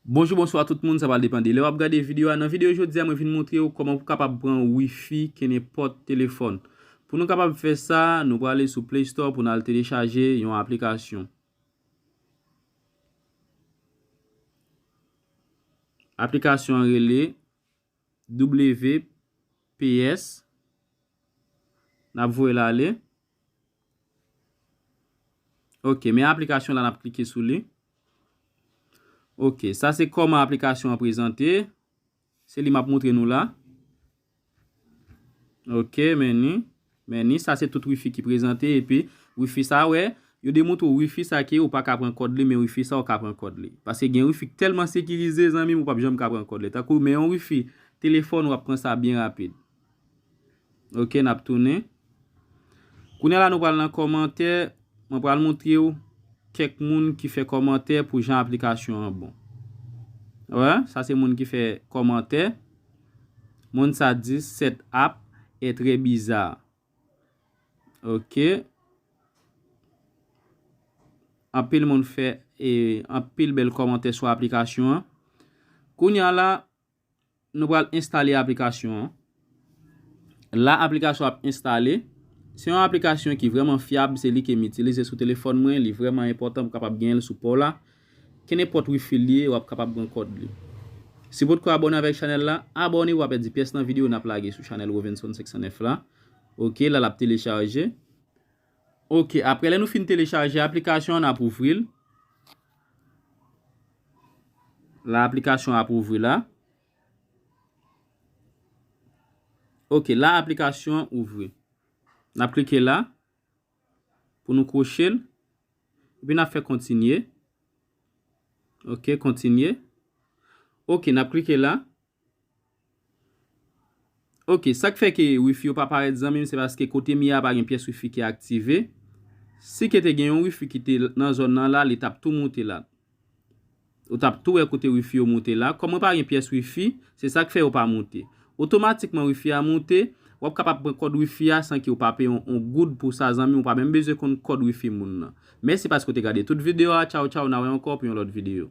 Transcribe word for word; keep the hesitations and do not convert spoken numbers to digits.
Bonjou, bonswa tout moun, sa pral depann de lè w ap gade videyo a. Nan videyo jodi a, mwen vin montre w kòman pou w kapab pran wifi kenenpòt telefòn. Pou nou kapab fè sa, nou prale sou Play Store pou n al telechaje yon aplikasyon. Aplikasyon an rele W P S. N ap voye l ale. Ok, men aplikasyon la, n ap klike sou li. Ok, sa se kòman aplikasyon an prezante. Se li m ap montre nou la. Ok, men ni. Men ni, sa se tout wifi ki prezante. Epi, wifi sa, wè, yo demontre w wifi sa ke ou pa ka pran kòd li, men wifi sa, ou ka pran kòd li. Paske gen wifi k tèlman sekirize, zanmi m, ou p ap janm ka pran kòd li. Tankou, men yon wifi telefòn, w ap pran sa byen rapid. Ok, n ap tounen. Kounye a la, nou pral nan kòmantè. Mwen pral montre w kèk moun ki fè kòmantè pou jan aplikasyon an bon. Wè, sa se moun ki fè kòmantè. Moun sa di, cette app est très bizarre. Ok. Anpil moun fè e anpil bèl kòmantè sou aplikasyon an. Kounye a la, nou pral enstale aplikasyon an. La, aplikasyon ap enstale. Se yon aplikasyon ki vrèman fyab, se li ke m itilize sou telefòn mwen, li vrèman enpòtan pou kapab genyen l sou pa w la. Kenenpòt wifi l ye, w ap kapab pran kòd li. Si w potko abòne avèk chanèl la, abòne, w pa pèdi pyès nan videyo n ap lage sou chanèl Rovenson senk san nèf la. Ok, la, l ap telechaje. Ok, apre lè nou fin telechaje aplikasyon an, n ap ouvri l. La, aplikasyon ap ouvri la. Ok, la, aplikasyon an ouvri. N ap klike la pou nou kwoche l. Epi n ap fè kontinye. Ok, kontinye. Ok, n ap klike la. Ok, sa k fè ke wifi yo pa parèt, zanmi m, se paske kote m ye a pa gen pyès wifi ki aktive. Si ke te gen yon wifi ki te nan zòn nan la, li t ap tou moute la. Ou t ap tou wè kote wifi yo moute la. Kòm mwen pa gen pyès wifi, se sa k fè yo pa moute. Otomatikman wifi a moute, w ap kapab pran kòd wifi a san ke w pa peye yon, yon goud pou sa, zanmi m, ou pa menm bezwen konn kòd wifi moun nan. Mèsi paske w te gade tout videyo a. Tchaw, tchaw, n a wè ankò pou yon lòt videyo.